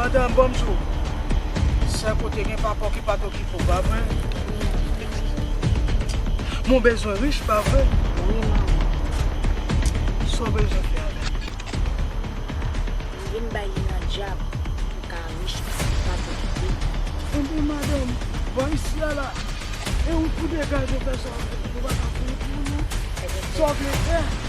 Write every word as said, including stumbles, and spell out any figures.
Madanm, ban m di w, sèl kote gen papa w ki pa t okipe w, pa vre? Mon bezwen rich, pa vre? Wi, manman. Sa w bezwen fè avè l? M vin bay li nan djab pou l ka rich, pou l pa t okipe. Enben, madanm, bò isi a la, e ou tou degaje fè sa w vle. Nou pa ka fini pou nou. Sa w vle fè?